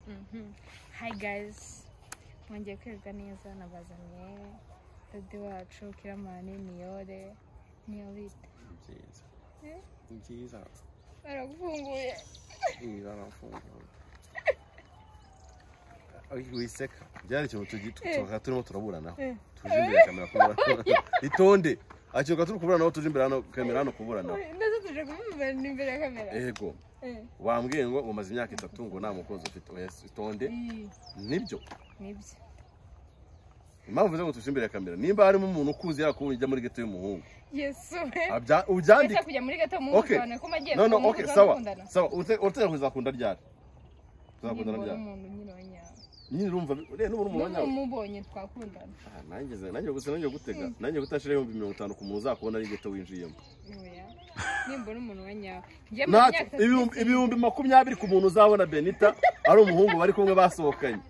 Hi guys, mwongeye kwirirwa neza, nabazaniye daddy wacu Kiramani Niyore. Niyo bita Byiza. Byiza. Baragufunguye. Barafunguye. Wiseka byari ikintu tuba turimo turaburanaho, tuje imbere ya kamera kuburana. Itonde, akiruka turi kuburanaho, tuje imbere hano kamera hano kuburanaho. Ndetse tuje kuburana imbere ya kamera. Yego. Wambwiye ngo umaze imyaka 3 ngo nta mukunzi ufite. Oya, itonde. Nibyo. Nibyo. Impamvu uvuze ngo tuje imbere ya kamera, nimba harimo umuntu ukuzi yakubonye ujya muri geto y'umuhungu. Yesu. Ubyandike. Kujya muri geto y'umuhungu cyane ko magiye. No, okay, sawa. Sawa, utera kuzakunda ryari? Uzakundana ryari? Nyine urumva rero n'ubwo umuntu wanyawe mubonye twakundana. Nanjye gusa nanjye gutega. Nanjye gutashira 50,000 ku muntu uzakubona ari geto winjiyemo. Oya. Nimbona umuntu wanyawe. Ngiye mu myaka 20,000 ku muntu uzabona Benita ari umuhungu bari kumwe basohokanye.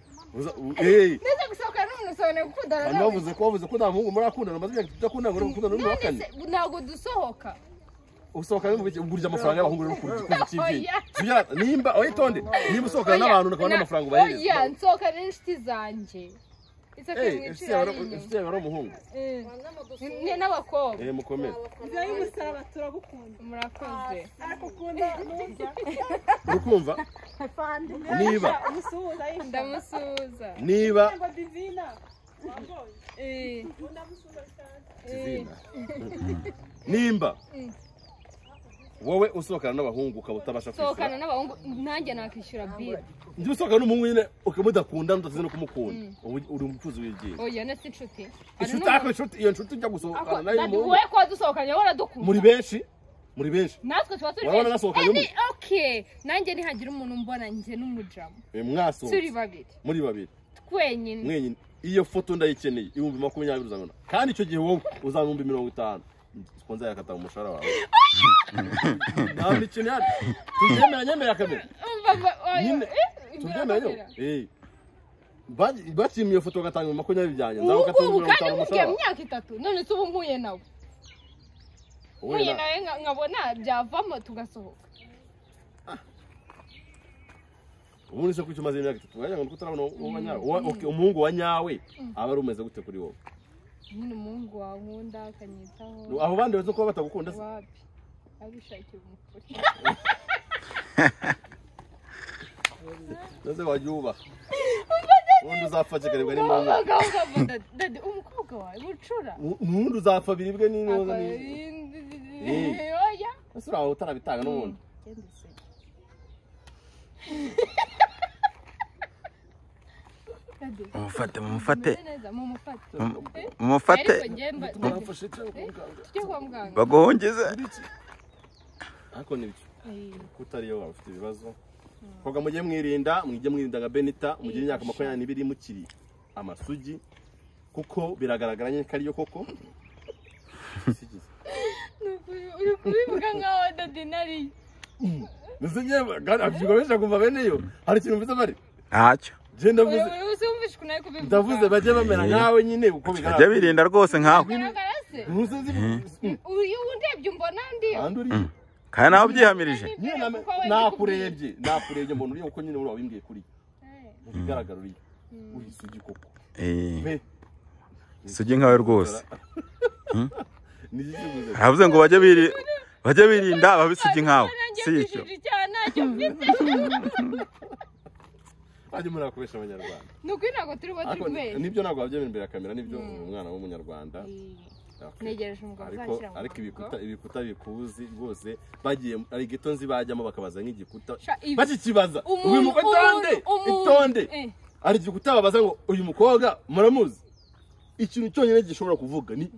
Eh. Neze gusohokana n'umuntu usobane gukundana nawe. Bavuze ko nta muhungu murakundana, maze imyaka tudakundana ngo gukundana n'undi wa kane. Ntabwo dusohoka. Usohokana n'umuki ugurije amafaranga y'abahungu rero kuri TV. Nimba oyitonde, nimba usohokana n'abantu ukabona amafaranga ubahereza. Oya, nsohokana n'inshuti zanjye. Inshuti yawe ari umuhungu. Ni n'abakobwa. Mukomere. Inzira y'umusaraba turagukunda. Murakoze. Arakukunda numva. Urukumva? Niba ndamusuhuza. Niba Divina. Ndamusuhuza cyane. Divina. Nimba wowe usohokana n'abahungu ukaba utabasha kwishyura. Sohokana n'abahungu nanjye nakishyura bill. Ndi usohokana n'umuhungu nyine ukamudakunda udasize no kumukunda. Uri umucuzi w'igihe. Oya, nasi inshuti. Inshuti ariko inshuti iyo nshuti ujya gusohokana nayo umuhungu. Wowe ko dusohokanye wowe uradukunda. Muri benshi? Muri benshi. Natwe tuba turi benshi. Okay, nanjye nihagira umuntu mbona njye n'umujama. Mwasohotse. Turi babiri. Muri babiri. Twenyine. Mwenyine. Iyo foto ndayikeneye 20,000 uzabona. Kandi icyo gihe wowe uzabona 50,000. Sponza yakata umushahara wawe. Nta mikino yari. Tubyemera nyemera kamera. Nyine tubyemera yo. Bakimiye iyo foto gatanga 20 byanjye. Nzabakata 50 umushahara. Ubu imyaka 3 none se ubu mpuye nawe. Mpuye nawe nkabona byavamo tugasohoka. Ubundi se kuki umaze imyaka 3 wagira ngo utarabona uwo nyawe. Okay, umuhungu wa nyawe aba ari umeze gute kuri wowe? Nyine umuhungu wankunda akanyitaho. Aho bandi bazo kuba batagukunda se? Wapi? Abishakira umukuri. Naze wajuba. Undi uzapfa kikaribwa n'imana. Dadi umukobwa wawe bucura. Undi uzapfa biribwe n'intoza ni. Oya. Ese uraho utarabitanga n'ubundi. Mumufate, mumufate. Mumufate. Baguhungize. Ariko nibyo. Kutariyo waba ufite ibibazo. Koga mujye mwirinda, mujye mwirinda nka Benita, mugire imyaka 22 mukiri amasugi kuko biragaragara nyine kariyo koko. Uri kubivuga nkaho dadi nari. Nese nyewe abyigomesha kumva bene yo. Hari ikintu mvuze bari? Ntacyo. Ndavuze bajye bamera nkawe nyine uko bigaragara. Bajye birinda rwose nkawe. Uyu ndebye mbona ndiyo. Kandi nawe ubyihamirije. Nakurebye mbona uriyo uko nyine uri wabimbwiye kuri. Mu bigaragara uri. Uri isugi koko. Isugi nkawe rwose. Aravuze ngo bajye birinda ababisugi nkawe. Si icyo. Ajye muri akubesha abanyarwanda. Nuko ntabwo turi bo turi kubesha. Nibyo ntabwo babyemera imbere ya kamera, nibyo umwana w'umunyarwanda. Negereje umugabo uzashyira mu. Ariko ibikuta bikuzi rwose bagiye ari geto nzi bajyamo bakabaza nk'igikuta. Bakikibaza. Uyu mukobwa itonde. Ari igikuta babaza ngo uyu mukobwa muramuzi. Ikintu cyonyine gishobora kuvuga ni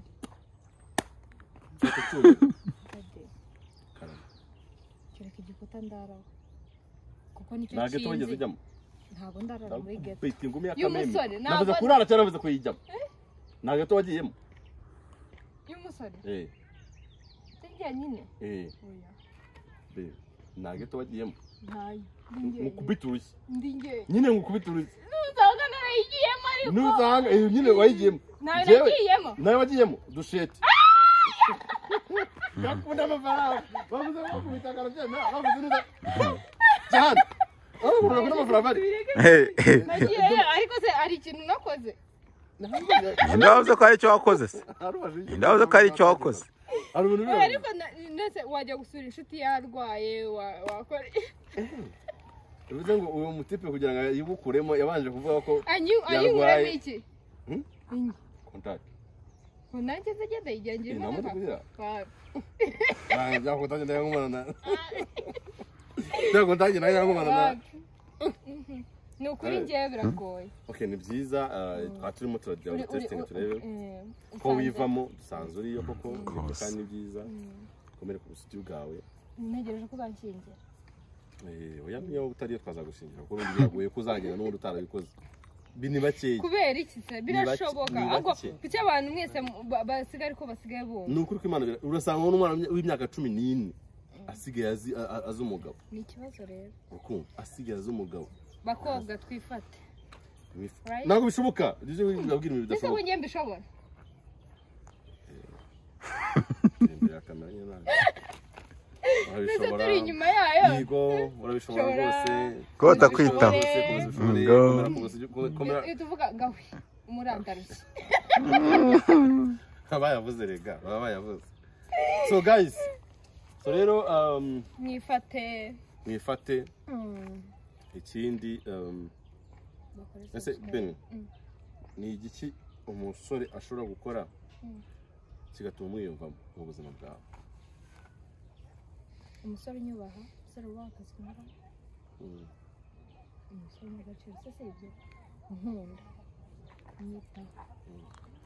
Kereka igikuta ndaraho. Kuko nicyo kinzi. Ntabwo wigeze ujyamo. Ntabwo ndarara muri geto. Bita ingumi ya kameme. Navuze kurara cyangwa navuze kuyijyamo. Nta geto wagiyemo. Y'umusore? Tujya nyine? Oya. Nta geto wagiyemo. Ntayo. Ngukubita urushyi. Ndi njye. Nyine ngukubita urushyi. Nuzanga narayigiyemo ariko. Nuzanga nyine wayigiyemo. Nawe nagiyemo. Nawe wagiyemo dushete. Gakunda amafaranga. Bavuze ko kubita karabyemera. Bavuze nuza. Cyane. Urabona amafaranga ari. Ariko se ari ikintu nakoze. Ndavuze ko ari icyo wakoze se. Ndavuze ko ari icyo wakoze. Ariko ndetse wajya gusura inshuti yarwaye wakora. Bivuze ngo uwo mutipe kugira ngo yigukuremo yabanje kuvuga ko yarwaye iki? Contact. Nanjye nzagenda yigengira imodoka. Ni ukuri ngewe biragoye. Okay, ni byiza twa turimo turajya testing turebe ko wivamo dusanzwe uriyo koko kandi ni byiza. Komere ku busugi bwawe. Ntegereje ko uzanshingira. Oya niyo utariyo twazagushingira kuko biragoye ko uzagenda n'ubundi utarabikoze. Ni bakeya. Kubera iki se birashoboka ahubwo kuki abantu mwese basigaye ariko basigaye bumva. Ni ukuri ko Imana urasanga n'umwana w'imyaka 14 asigaye azi umugabo. Ni ikibazo rero. Urukundo asigaye azi umugabo. Bakobwa twifate. Ntabwo bishoboka. Ibyo ubabwira ibintu bidashoboka. Ese ko ngiye mbishobora? Imbere ya kamera nyine ntabwo. Urabishobora. Turi inyuma yayo. Yego, urabishobora rwose. Ko batakwitaho. Tuvuga gawe umurangarushye. Bayavuze rega, baba bayavuze. So guys, so rero mwifate. Mwifate. Ikindi ese Ben ni igiki umusore ashobora gukora kigatuma umwiyumvamo mu buzima bwawe? Umusore unyubaha, umusore ubaha akazi nkora, umusore umpa agaciro, se ibyo nkunda nyitaho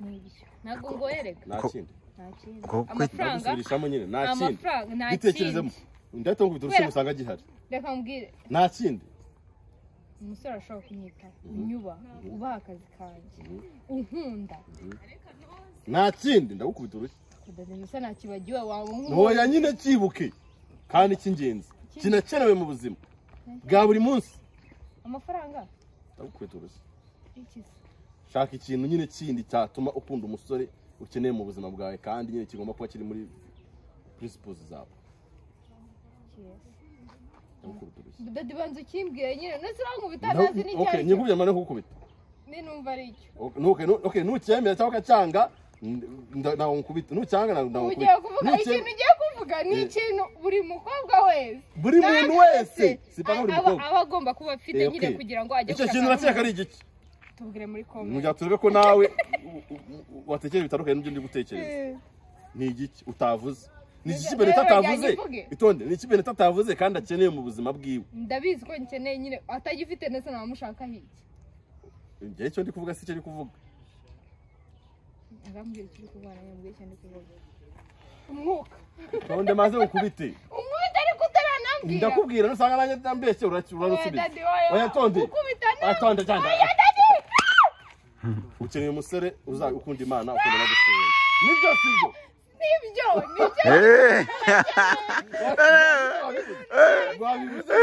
n'ibyo ntabwo ngoyereka. Nta kindi. Nta kindi. Amafaranga nyine nta kindi. Amafaranga nta kindi. Bitekerezemo. Ndahita nkubita urushyi usanga gihari. Reka mbwire. Nta kindi. Umusore ashobora kunyitaho, unyubaha, ubaha akazi kanjye, unkunda. Nta kindi ndagukubita urushyi. Kudademisa ntakibagiwe wawe nk'uwo. Ntoya nyine cyibuke. Kandi cy'ingenzi kinakenewe mu buzima bwa buri munsi. Amafaranga ndagukubita urushyi. Shaka ikintu nyine kindi cyatuma ukunda umusore ukeneye mu buzima bwawe kandi nyine kigomba kuba kiri muri principles zawe. Ndagukubita urushyi. Dadi banza ukimbwire nyine ndetse urankubita ntazi n'icyo Okay, ari cyo. nyikubye mane kukubita. Ninumva ari icyo. Okay, nucyemera cyangwa ukacyanga ndankubita. Nucyanga ndankubita. Ugiye kuvuga ikintu ugiye kuvuga ni ikintu buri mukobwa wese. Buri muntu wese. Si paka buri mukobwa. Aba agomba kuba afite nyine kugira ngo ajye gushaka. Icyo kintu urakeka ari igiki? Tubwire muri comment. Mujya turebe ko nawe watekereje bitandukanye n'ibyo ndi gutekereza. Ni igiki utavuze? Ni igiki Benita atavuze? Itonde, ni iki Benita atavuze kandi akeneye mu buzima bwiwe? Ndabizi ko nkeneye nyine atagifite ndetse namushaka hiki. Njye icyo ndi kuvuga si cyo ndi kuvuga. Arambwira icyo kuvuga nawe icyo ndi kuvuga. Umwuka. Tonde maze ukubite. Umwuka ariko utaranambwira. Ndakubwira nusanga nanjye ndambeshye urarusubiza. Oya tonde. Ukubita nawe. Atonde cyane. Oya dadi. Ukeneye umusore ukunda Imana ukunda no gusenga. Nibyo sibyo? Nibyo, nibyo. Wabivuze.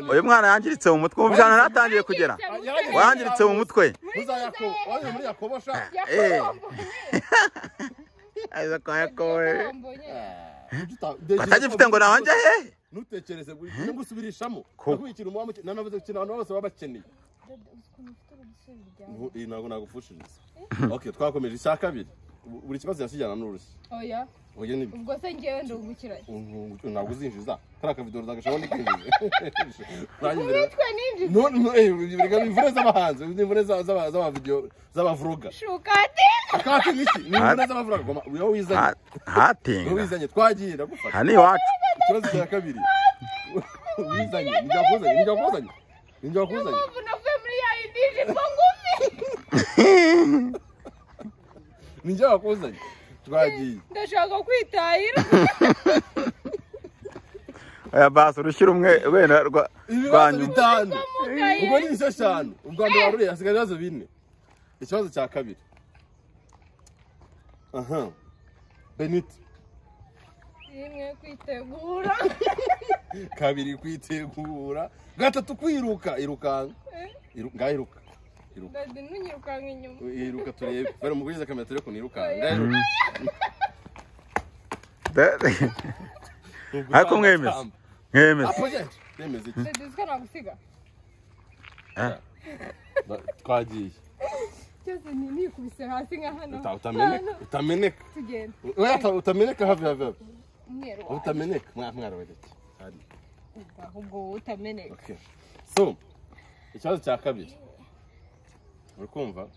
Uyu mwana yangiritse mu mutwe, ubu byana naratangiye kugera. Wangiritse mu mutwe. Atagifite ngo naho njya he? Ntutekereze ngusubirishamo. Nakubikira umuwa nanavuze ikintu abantu bose baba bakeneye. Ntabwo nagufushiriza. Okay, twakomeje icya kabiri. Buri kibazo yasijyana n'urushyi. Oya. Oya nibyo. Ubwo se ngewe ndungukira. Ntabwo uzinjiza. Kariya kavido ndagashobora ndikwinjiza. Witwe ninjiza. No no imvune z'abahanzi, imvune z'aba video z'abavloga. Shukati. Shukati niki? Ni imvune z'abavloga. Goma uyo wizanye. Hatinga. Uyo wizanye twagiye ndagufata. Hani iwacu. Ikibazo cya kabiri. Wizanye, nijya kuzanye. Nijya kuzanye. Navuye muri ya yindi ngufi. Ninjye wakuzanye. Twagiye. Ndashaka kwitahira. Oya basi urushyira umwe wenda rwa ibibazo bitanu. Ubwo ni 5. Ubwo mbere waruriye hasigaye ibibazo 4. Ikibazo cya kabiri. Aha. Benita. Rimwe kwitegura. Kabiri kwitegura. Gatatu kwiruka, irukanka. Iruka. Iruka. Dadi nunyirukanka inyuma. Iruka turebe. Bari mugwiza kamera turebe ko nirukanka. Iruka. Ariko mwemeze. Mwemeze. Mwemeze iki? Dede nagusiga. Twagiye. Cyose ni nikubise hasi nka hano. Utameneka, utameneka. Tugenda. Oya utameneka have have. Umweru. Utameneka mwara wedeke. Ari. Ahubwo utameneka. Okay. So, ikibazo cya kabiri. Uri kumva?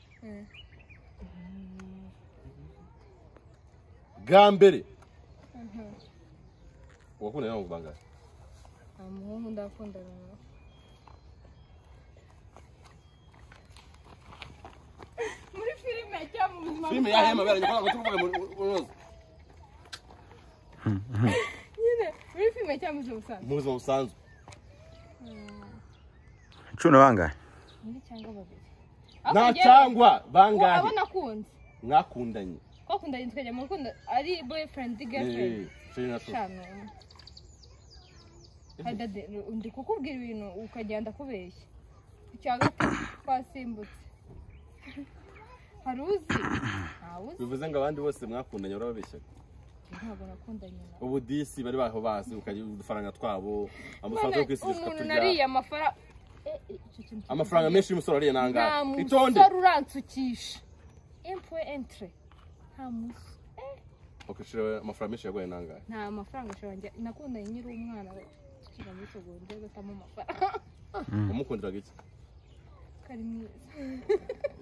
Bwa mbere. Wakunda nawe bangahe? Umuhungu ndakunda nawe. Muri filime cyangwa mu buzima. Filime ya hema bera nyakora tuvuga muri unoze. Nyine muri filime cyangwa mu buzima busanzwe. Mu buzima busanzwe. Cumi bangahe? Ni cyangwa babiri. Nta cyangwa bangahe? Abo nakunze. Mwakundanye. Twakundanye tukajya mu rukundo ari boyfriend girlfriend. Shano. Hadade ndi kukubwira ibintu ukagenda kubeshya. Icya gatatu twasimbutse. Hari uzi? Ntawe uzi. Bivuze ngo abandi bose mwakundanye urababeshyaga. Ntabwo nakundanye nawe. Ubu disi bari baho bazi ukagira udufaranga twabo, amafaranga yo kwisigisha Umuntu turya. nariye amafaranga Amafaranga menshi y'umusoro ariye nangahe? Itonde. Nta musoro uransukisha. Empo entre. Nta musoro. Okishira amafaranga menshi yagoye nangahe? Nta mafaranga shanje nakundanye nyiri umwana twiga muri secondaire gatamo amafaranga. Umukundiraga iki? Kari mwiza.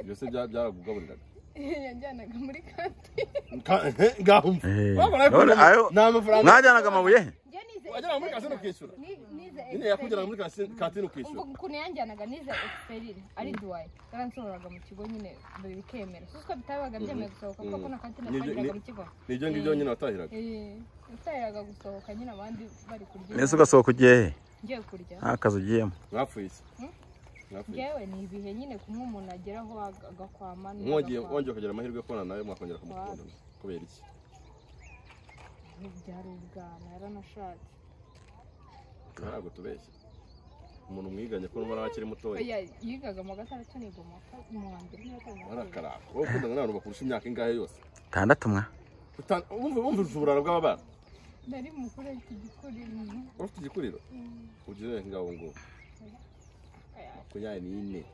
Byose byarakugaburiraga. Yanjyanaga muri kantine. Ngaho umva. Nta mafaranga. Mwajyanaga amabuye? Wajyanaga muri kantine ukishyura. Nyine yakujyanaga muri kantine ukishyura. Umva ukuntu yanjyanaga nize experine ari duwaye. Yaransohoraga mu kigo nyine bikemera. Suko bitabaga byemeye gusohoka kuko na kantine twagiraga mu kigo. Nibyo ngibyo nyine watahiraga. Watahiraga gusohoka nyine abandi bari kurya. Nese ugasohoka ugiye he? Ngiye kurya. Nta kazi ugiyemo. Mwapfuye iki? Ngewe ni ibihe nyine kumwe umuntu ageraho agakwama. Mwongeye kugira amahirwe yo kubona nawe mwakongera kumukunda kubera iki? Byari ubwana yaranashatse. Ntabwo tubeshye. Umuntu mwiganye ko numara akiri mutoya. Oya yigaga mu gatandatu niga mu wa mbere n'gatanu. Warakaraba. Wowe ukundana n'abantu bakurusha imyaka ingahe yose? 6 mwa. Wumva uburara bw'abana. Nari mukuru afite igikuriro. Ufite igikuriro? Ugira ngaho ngo. 24. Nibiri.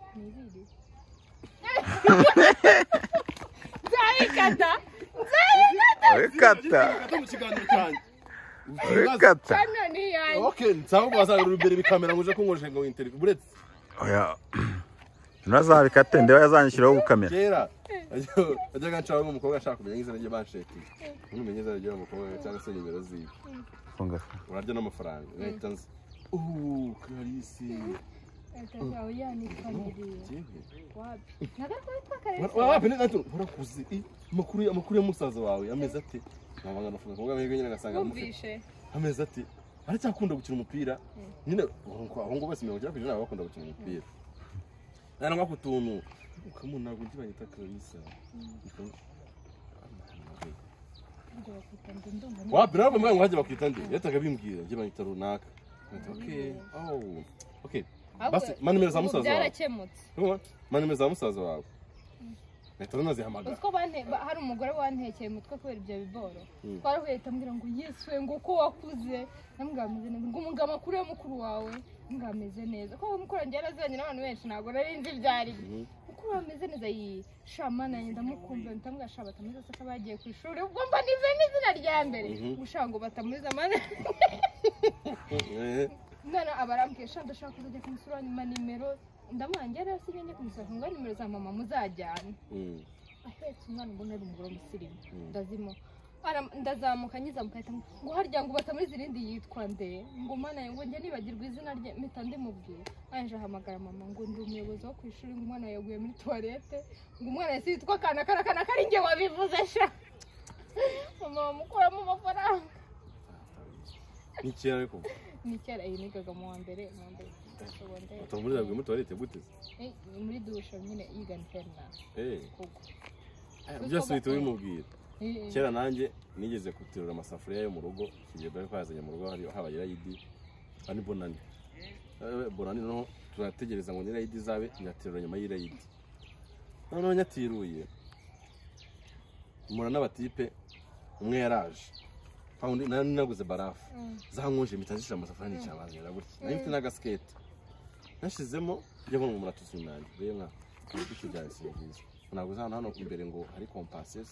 Nzayikata. Nzayikata. Wikata. Mu kiganiro cyanjye. Wikata. Hano ni yanjye. Okay, nsaho bazana imbere bikamera ngo uje kunkoresha ngo interview. Buretse. Oya. Ntazabikate ndeba yazanyishyiraho gukamera. Kera. Ajyaga nshaka umukobwa ashaka kumenya izina rye bansheki. Ntumenye izina rye umukobwa cyangwa se nimero ziwe. Urarya n'amafaranga. Ngahita nzi. Clarisse. Wapi amakuru ya musaza wawe ameze ate? Nkabanga amafaranga kuvuga amahirwe nyine agasanga amufite. Ameze ate? Aracyakunda gukina umupira. Nyine abahungu bose 90% baba bakunda gukina umupira. Narangwa ku tuntu ukamuna ntabwo njye banyita Clarisse. Wapi ntabwo mbwa ngo hajye bakwita nde? Yataga bimbwira njye banyita runaka. Okay. Oh. Okay. Basi manimero za musaza wawe. Byarakemutse. Manimero za musaza wawe. Leta nazihamagara. Utwo bante hari umugore wantekeye umutwe kubera ibyo biboro. Twarahuye tambwira ngo Yesu ngo uko wakuze. Namubwira ameze neza. Ngo umugabo makuru ya mukuru wawe ngo ameze neza. Ko mukuru wanjye yarazanye n'abantu benshi ntabwo nari nzi byari. Mukuru ameze neza yi shamana ndamukumva ndamubwira sha batamuza se bagiye ku ishuri. Ubwo mba nize n'izina rya mbere. Gushaka ngo batamuza mana. None abarambwiye sha ndashaka kuzajya kumusura nyuma nimero ndamwangira sinye njye kumusura ngo nimero za mama muzajyana. Ahetse umwana mbona ari umugore w'umusirimu ndazimo ndazamuka nyizamuka ahita ngo harya ngo batamuzi irindi yitwa nde ngo mana ngo njye nibagirwa izina rye mpita ndimubwira. Aje ahamagara mama ngo ndi umuyobozi wo ku ishuri ngo umwana yaguye muri toilette ngo umwana yase yitwa kana kana kana kari njye wabivuze sha. Mama bamukuramo amafaranga. Ni kera ariko. Ni kera iyi nigaga mu wa mbere secondaire. Utamurira muri toilette gute? Muri douche nyine yiga interna. Byose bihita bimubwira. Kera nanjye nigeze guterura amasafuriya yo mu rugo, kigiye bari kwazanye mu rugo hari habaye irayidi. Ani bonani. Bonani noneho turategereza ngo n'irayidi zabe nyaterura nyuma y'irayidi. Noneho nyatiruye. Mura n'abatipe umwe yaraje. Paundi naguze barafu zankonje mpita nzishyira mu masafuriya nica amazi gutya nari mfite n'agasiketi nashizemo njya kubona umuntu atutse inyuma yanjye rero mwa ibyo byawe si byiza ntabwo uza hano imbere ngo hari kompasiyo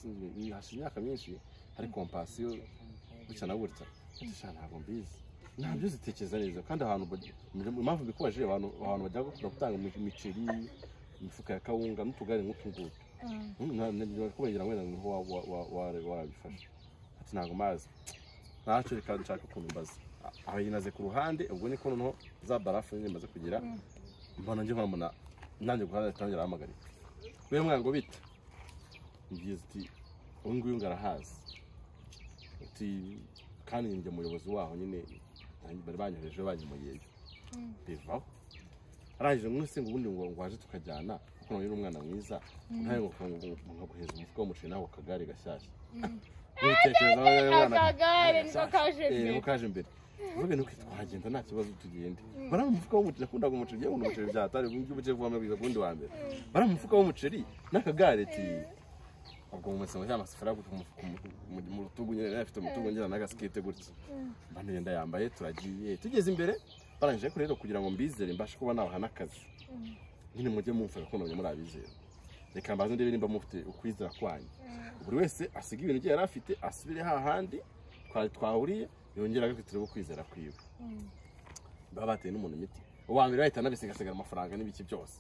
hashize imyaka myinshi hari kompasiyo gutya na gutya ntabwo mbizi ntabyo zitekereza neza kandi ahantu impamvu mbikubaje abantu bajya gutanga imiceri imifuka ya kawunga n'utugare nk'utu ngutu kubera ngo niho warabifashe ati ntabwo mazi ntacyo reka nshaka ukuntu mbaza aho yinaze ku ruhande ubwo niko noneho za barafu nyine maze kugira mbona njye mbona nanjye guhanda tangira ahamagarika we mwango bita mbyiza ati uyu nguyu ngarahazi ati kandi njye umuyobozi waho nyine bari banyohereje banyimuyeyo bivaho arangije mwese ngo ubundi ngo waje tukajyana kuko nawe umwana mwiza ntaye ngo nkaguheza umufuka w'umuceri nawe akagare gashyashya akagare niko kaje imbere uvuge nuko twagenda nta kibazo tugende bara mu mufuka w'umuceri nakundaga umuceri yewe umuceri byatari ubu ugiye kuva mu bwiza wa mbere bara mu mufuka w'umuceri n'akagare ti ubwo mu masanga y'amasafuriya mu rutugu nyine afite umutugu ngira n'agasikete gutya mbana yenda yambaye turagiye tugeze imbere barangije ko rero kugira ngo mbizere mbashe kuba nabaha n'akazi nyine mujye mumfasha ko nabonye muri abizera reka mbaze ndebe nimba mufite ukwizera kwanyu buri wese asiga ibintu bye yari afite asubire hahandi twahuriye yongera agafite ukwizera kwiwe baba bateye n'umuntu imiti uwa mbere bahita anabisigasigara amafaranga n'ibiki byose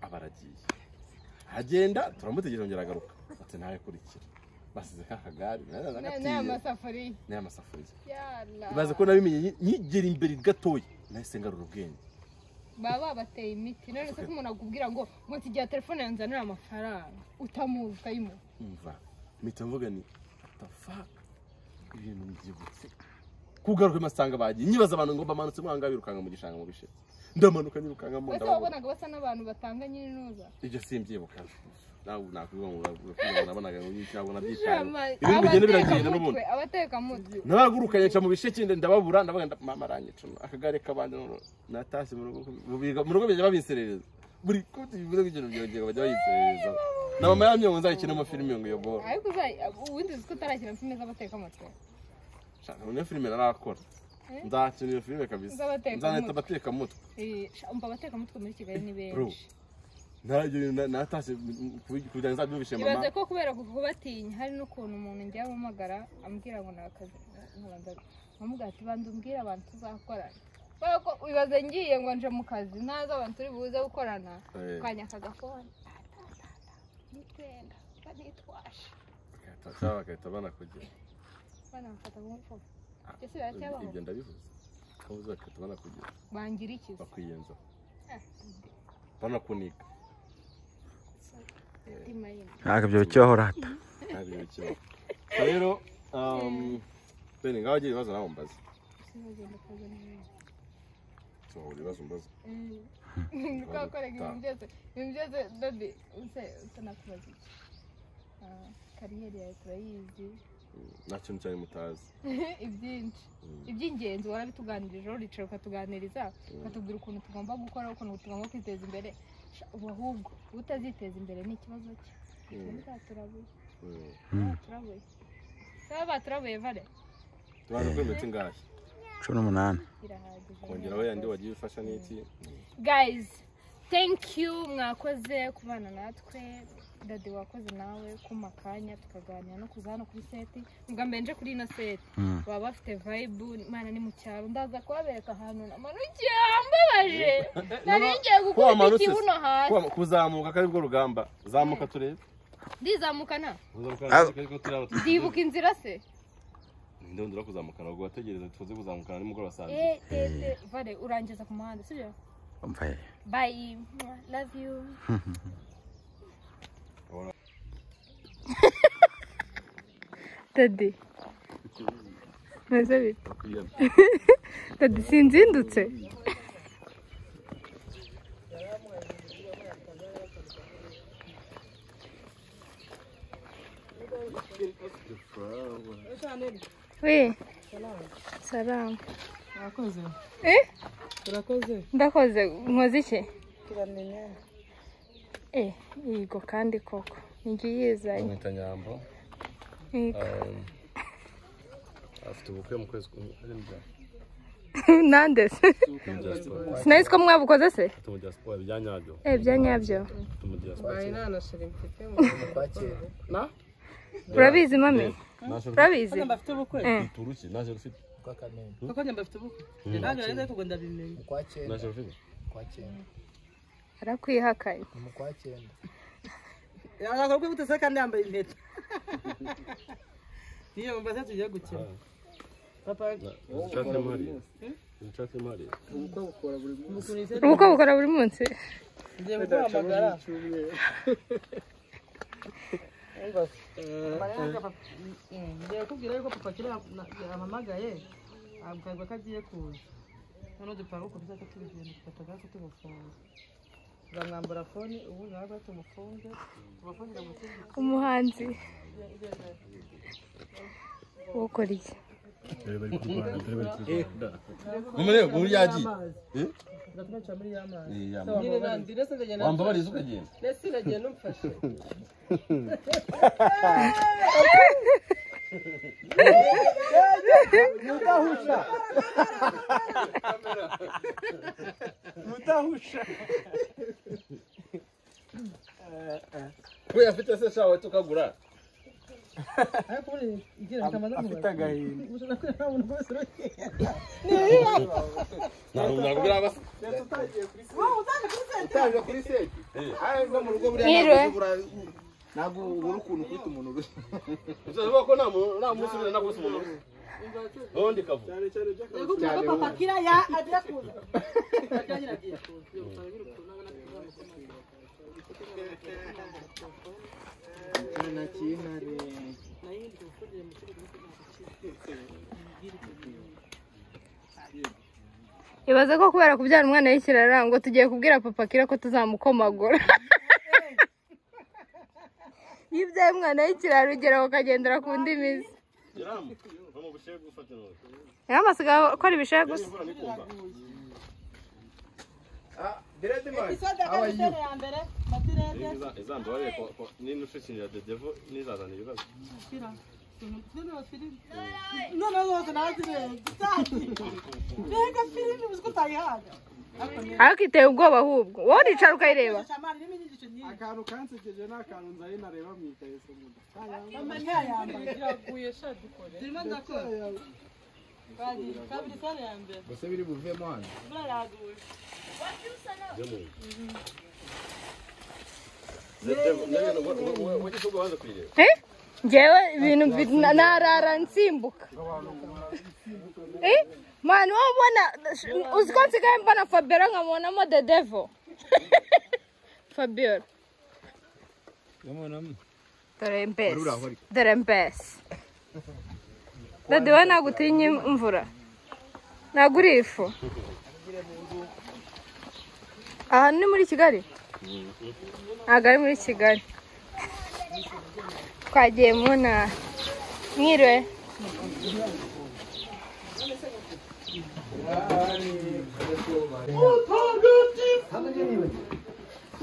aba aragiye agenda turamutegereje yongera agaruka ati ntawe kurikira basize ka kagare n'aya masafuriya ibaze ko nabimenye nkigera imbere gatoya nahise ngarura ubwenge baba bateye imiti none se ko umuntu akubwira ngo nsigira telefone yanzanira amafaranga utamuzi ukayimuha umva mpita mvuga ni what the fuck ibintu mbyibutse kugaruka masanga bagiye nyibaza abantu ngo bamanutse mwanga birukanka mu gishanga mu bisheke ndamanuka nyirukanka mu ndabona wabonaga basa n'abantu batanga nyine nuza ibyo simbyibuka nawe nakwiga ngo nabonaga ngo cyangwa nabyitaye ibintu bigenda biragenda n'ubundi abateka mutwe nabagurukanye nca mu bisheke ndababura ndabaga mama aranyica akagare kabandi natashye mu rugo bijya babinserereza buri kuti bivuze ko ibintu byongera bajya bayinserereza na mama yamye ngo nzayikine mu filime ngo iyo bora ariko ubundi uzi ko utarakina filime z'abateka mutwe shaka niyo filime narakora nzakina iyo filime kabisa nzanahita abateka mutwe umva abateka mutwe muri Kigali ni benshi ntabyo natashye kugira ngo nzabyumvishe mama ibaze ko kubera kubatinya hari n'ukuntu umuntu njya ampamagara ambwira ngo nakazi nkamubwira ati banza umbwire abantu tuzakorana kubera ko ibaze ngiye ngo nje mu kazi ntazi abantu turi buze gukorana ukanyaka agafone nitwenda banitwashe bagahita banakugira banamfata mu mufuka ese biracyabaho ibyo ndabivuze kabuze bagahita banakugira bangira iki bakwiyenza banakunika ntabwo ibyo bikibaho rata ntabwo ibyo bikibaho rero bene ngaho ugira ibibazo nawe mbaze sohora ibibazo mbaze twakoraga ibintu byose dodi utanakubaza iki kariyeri yawe turayizi nta kintu cyane mutazi ibyinshi iby'ingenzi warabituganirije uricara ukatuganiriza ukatubwira ukuntu tugomba gukora ukuntu tugomba kwiteza imbere ubu ahubwo utaziteza imbere ni ikibazo cye baturabuye baturabuye vare tubanza kuri imiti ingahe 18 kongeraho yandi wagiye ufasha n'iki guys thank you mwakoze kubana natwe dadi wakoze nawe kuma kanya tukaganira no kuza hano kuri seti ubwa mbere nje kuri ino seti baba bafite vibe imana ni mu cyaro ndaza kubabereka ahantu namanukiye hambabaje nari ngiye gukubita ikibuno hasi kuzamuka ko aribwo rugamba zamuka turebe ndizamukana ndibuka inzira se ndondora kuzamukana ubwo wategereza tuze kuzamukana nimugoroba saa mbiri vare urangiza ku muhanda sibyo bye love you Daddy meze bite Daddy sinzindutse Oui. Salamu. Urakoze. Eh? Urakoze. Ndakoze nkoze iki? Turamenya. Eh, yego kandi koko. Ngiye yizanye. Mwita Nyambo. Yego. Afite ubukwe mu kwezi kumwe. Nande se? Sinari ko mwabukoze se? Afite mu diaspora bya nyabyo. Bya nyabyo. Afite mu diaspora. Ay nana shiri mfite mu kwakira. Na? Urabizi mami? Urabizi? Mbafite ubukwe. Turuki naje rufite. Koko njye mbafite ubukwe. Ntabwo nari ko ndabimenye. Naje rufite. Arakwihakanye. Yakora gute se kandi yambaye impeta. Niyo mbaza tugiye gukina. Papa ubukwe bukora buri munsi. Ngiye guhamagara. Ngiye kubwira yuko papa kira yampamagaye abwirwa ko agiye kuza. None dupanga uko bizata tubigenda tugataga ko tubafunga. Turamwambura fone ubu nawe tumufunge tubafungira mu kindi. Umuhanzi ukora iki? Mumere buri yagiye. Ndakumaca muri y'amazi. Wambabariza ukagenda. Nese nagenda umfashe. Mutahusha. Mutahusha. We afite se shawe tukagura. Afite agahinda. Utaje kuri seti. Ayo mu rugo buriya ntabwo ubura ukuntu kwita umuntu urushye. Uzavuga ko nta munsi ubira nakubise umuntu urushye. Ubundi kavuga. Cyane papa kira ya agiye kuza. Ibaze ko kubera kubyara umwana w'ikirara ngo tugiye kubwira papa kira ko tuzamukomagura. Iyo ubyaye umwana w'ikirara ugera ukagendera ku ndimi ze. Yamasigaye akora ibishaye gusa. Ariko iteye ubwoba ahubwo wowe uricara ukayireba. Akantu kansekeje ni akantu nzaye nareba mu ikariso muda. Gusa biri buvemo hano. Njyewe ibintu narara nsimbuka. Mani wowe ubona uzi ko nsigaye mbona Fabiola nkabonamo the devil. Fabiola. Dore mbese. Dore mbese. Dade we ntabwo utinya imvura. Ntabwo uri ifu. Aha ni muri Kigali? Ntabwo ari muri Kigali. Twagiye mu ntara. Mwiriwe.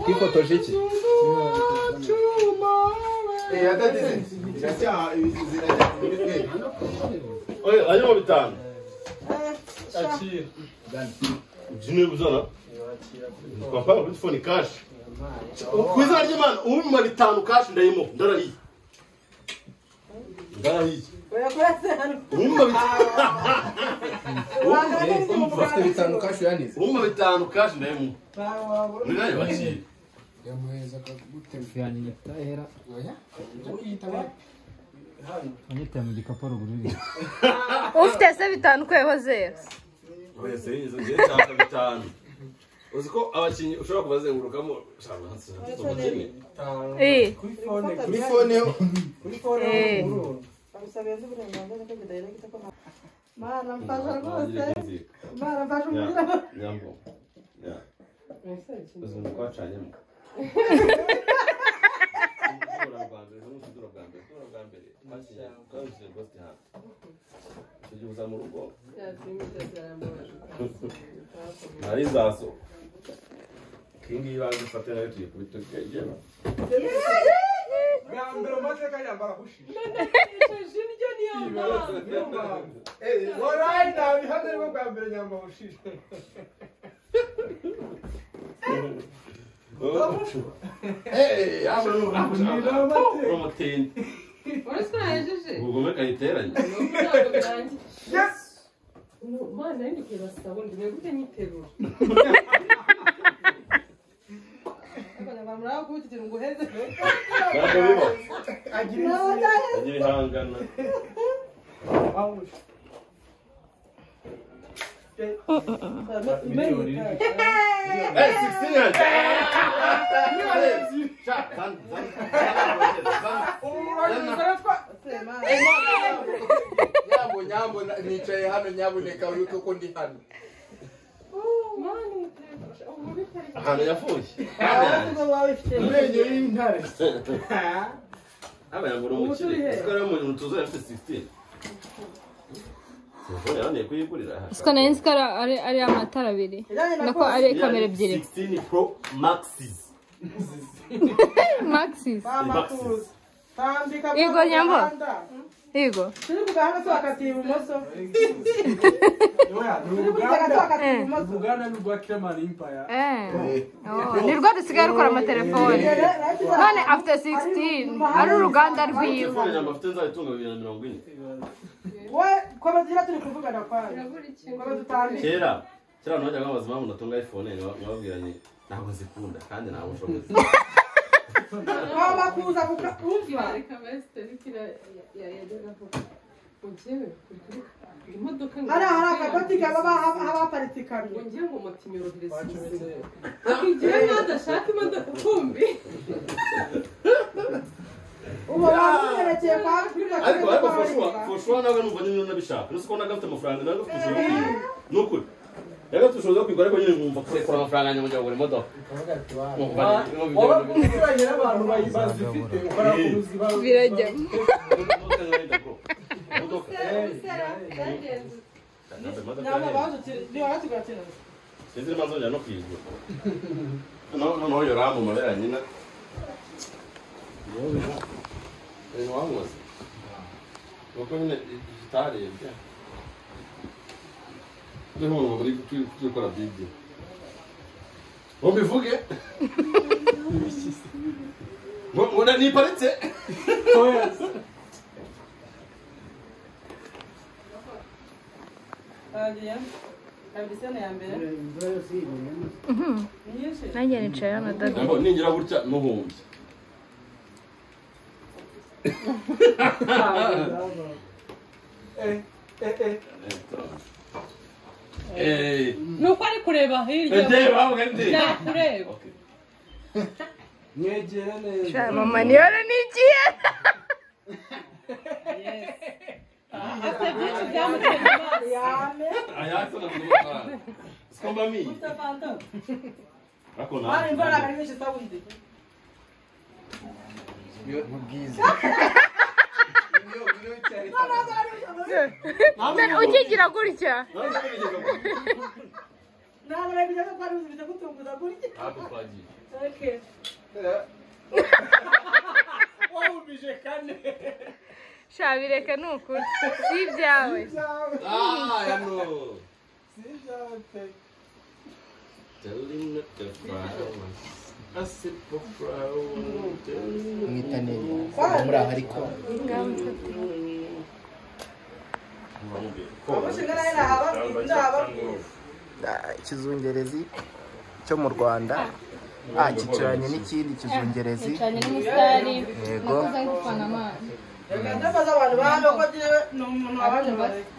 Twifotoje iki? Ayo bitanu. Akira. Papa kuri phone cash. Ku izina ry'Imana umpa bitanu cash ndayimo ndarahiye. Ndarahiye. Umpa bitanu cash yanize. Umpa bitanu cash ndayimo. Ndarahiye bakira. Yamuheza akagutema. Tahera. Anyita mu gikapu ruguru. Ufite se bitanu kweho zero. Oya se izo ngiye nshaka bitanu. Uzi ko abakinyi ushobora kubazengurukamo kuri phone kuri phone Mana mfasha rwose. Mana mfasha umupira. Nyambo. Ya. Uzi uko wacanyemo. Tugiye mu rugo. Nari zaso. Kingi ibanze fate nayo tugiye kubitugera. Bwa mbere umaze kanyambara hushi. None Niyo mpamvu. Warayi nabihano aribwo bwa mbere Nyambo ahushije. Urumutindi. Ubugome kayiteranye. Yes. Mana yindi basabone ngiye gute nyiterura. Bamura kubitira ngo uheze. Agira ihangana. Eh, 16. Nyambo nyambo nicaye hano nyabuneka wibuke ko ndi hano. Ahantu yafuye. Amenyo y'intare. Aba yambura umukire. Siko ari umuntu tuzi afite 16. Telefone yananiye kuyigurira. Siko nari nzi ko ari amatara abiri. Nako ari kamera ebyiri. 16 Pro Maxis. Maxis. Yego Nyambo. Yego. Turi kugana twakatiye ibumoso. Uruganda ni urwa Clement Empire. Ni rwo rusigaye rukora amatelefone. None after 16 ari uruganda rwiwe. Telefone Nyambo afite nzayitunga 2040. We komeza turi kuvugana kwa. Kera kera najyaga babaza impamvu natunga iPhone nkababwira nti ntabwo nzikunda kandi nta bushobozi. Mama kuza kukumva. Hari akabati kaba haparitse ikamyo. Ngiye ngo moto imyorohereze. Igihe nadashaka imodoka kumbi. Ubu bamuherekeye kwa ariko for sure nawe numva nyine nabishaka. Nuko ko nagafite amafaranga nagafite ubushobozi bwo kuyigura. Nukuri. Nagafite ubushobozi bwo kuyigura ariko nyine nkumva kurekura amafaranga yanjye ngo njye kugura imodoka. Waba uziranye n'abantu bazifite ukora kuruzi birajyamo. Imodoka. Sinzi niba nzongera no kuyigura. Noneho yoramu mu mabere ya nyina. Ibintu wankoze. Nuko nyine itarebye. Turiho umuntu muri gukora bigi. Ngo mbivuge. Ngo niparitse. Nanjye nicaye hano dada. Ningira gutya ntuhumbye. Nuko ari kureba hirya. Ndeba. Mwegera neza. Mama niyore nigiye. Afite byinshi byamuteye amaso. Ayatse na mugabo. Sikomba mi. Ariko Mara imvura ari nyinshi sabundi. Mubwiza. Ukigira gutya. Ntabwo nabijya ko ari ubuzima gutunguza gutya. Ntabwo twagiye. Okay. Wahumije kane. Sha bireke ni ukuri. Si ibyawe. Ah, ya no. Si ibyawe pe. Telling the flowers. I sip of flowers. Mwita neza. Muri aha ariko. Ikizungerezi cyo mu Rwanda kicaranye n'ikindi kizungerezi. Kicaranye n'umusitari. Yego.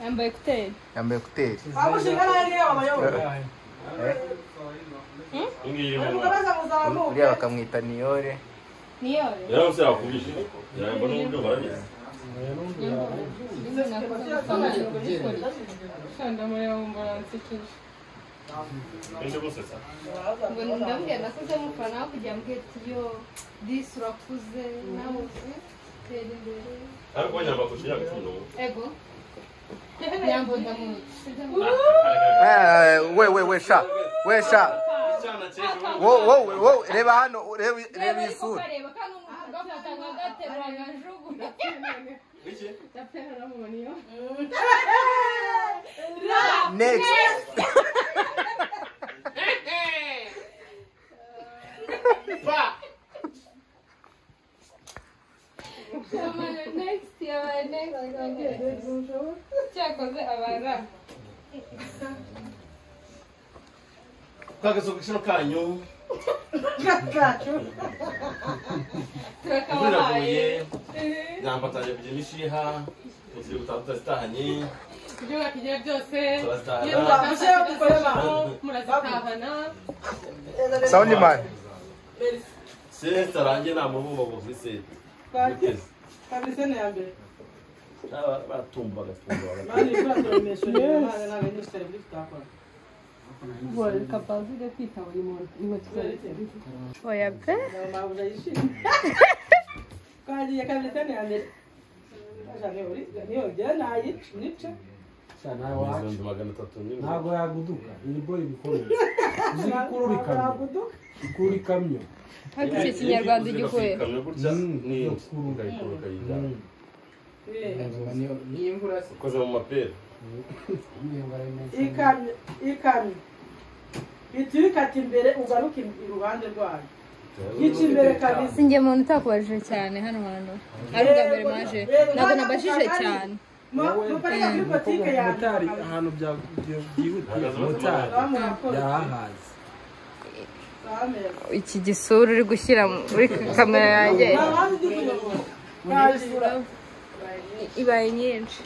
Yambaye ekuteri. Yambaye ekuteri. Uriya bakamwita Niyore. Niyore. Yaramutse yakubishije. Yambona uburyo barabizi. Ndamubwira nakuze mufana kugira ngo yo disi urakuze nawe tera imbere. Ariko Nyambo akurusha imyaka 11. Ego. Nyambo ndamuzi. We we we sha. We sha. Wo wo wo reba hano reba isura. Reba kandi ugafata nkagaterura nkajugunya. Next. Next, next. Cyakoze abara. Kagasokoshino kanyu. Kacu. Turakabahaye. Ngambatanye kugira ugiye gutahanye. Ibyo bakigira byose. Murazitahana. Sound man. Sesta range na muvumo ngo vise. Kabisa ni yambere. Batumba gatumba. Mani kuratoromesha ni ntabwo nyishere buri tutakora. Kapazi kwita buri muntu niba tuzaretse. Oya pe. Mabuja yishimye. Kagiye kabisa ni yambere. Ntabwo yaguduka iyi boy ibikomeye uzi ikurura ikamyo ikurura ikamyo ariko icyo kinyarwanda igikuye ukoze mu mapera ikamyo iturikata imbere ugaruke iruhande rwayo yica imbere kabisa. Sinjye muntu utakubajije cyane hano hantu ari ubwa mbere maje ntabwo nabajije cyane. Motari ahantu byihutiye motari yahahaze. Iki gisura uri gushyira muri kamera yanjye ibaye nyinshi.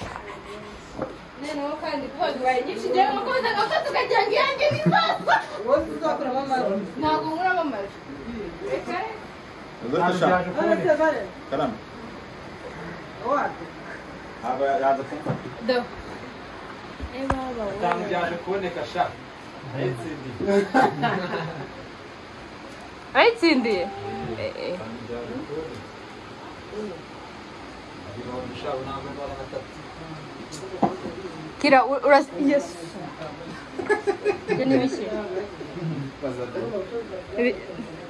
Noneho kandi kuba ibaye nyinshi njyewe mukoza agafata ukagira ngo iyanjye ni sasa. Ntabwo nkuramo amajwi. Byaje kuboneka sha. Ayitsindiye. Ayitsindiye? Kira uras yes. Ibyo ni ibiki?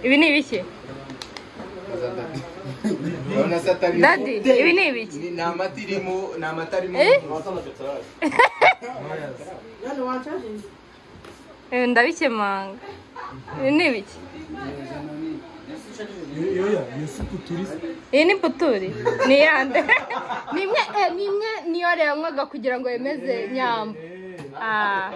Ibi ni ibiki? Daddy, ibi ni ibiki? Ni amata irimo, ni amata arimo. Ndabikemanga. Ibi ni ibiki? Iyi ni puturi. Ni yande. Ni imwe ni imwe niyo yanywaga kugira ngo yemeze nyambo. Ah.